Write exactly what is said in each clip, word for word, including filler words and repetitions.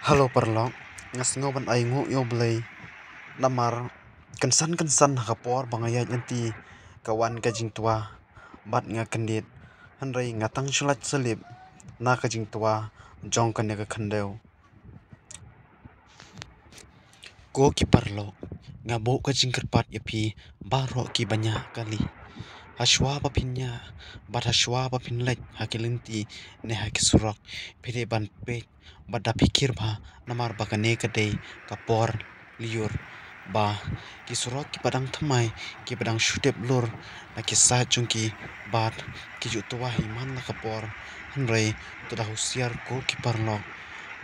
Hello paralok, nga sngew ban ai nguh ïa U Blei namar kynsan kynsan ha ka por ba nga ïaid lynti ka wan ka jingtwa bad nga kyndit, hynrei nga tang shu lait slip na ka jingtwa jong kane ka khyndew. Ko ki paralok, nga buh ka jingkyrpad ïa phi baroh ki ba ñiah kali. Hashwa ba phin ñiah bad hashwa ba phin leit ha ki lynti ne ha ki surok, phi dei ban peit bad da phikir bha, namar ba kane ka dei ka por lyiur ba ki surok ki ba dang thymmai, ki ba dang shu dep lur na ki side jong ki bad ki ju twa hi man la ka por. Hynrei to da husiar ko ki paralok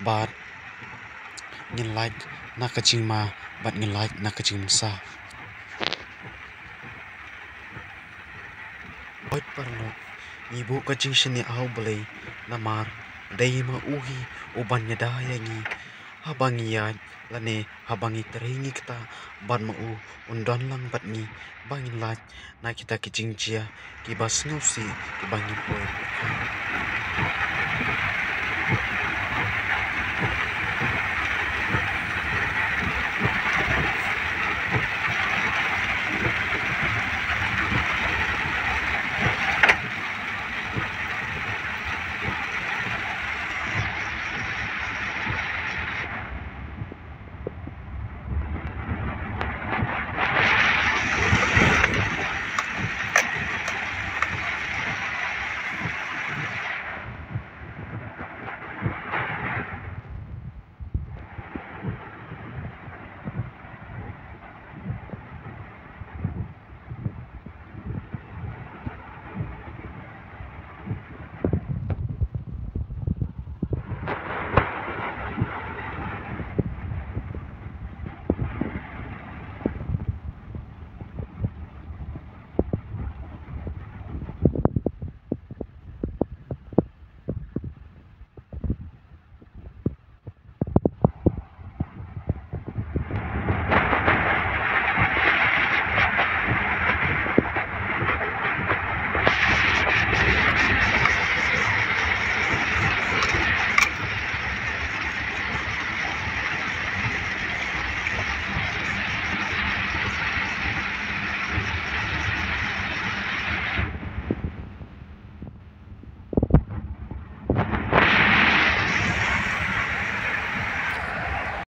bad ngin lait na ka jingma bad ngin lait na ka jingmynsaw. Oi paralok, ngi buh ka jingshaniah ha U Blei namar dei ma u hi u ban ïada ïa ngi haba ngi ïaid lane haba ngi trei ngi ktah, bad ma u un don lang bad ngi ba ngin lait na kita ki jingjia ki ba sngewsih ki ba ngi poi.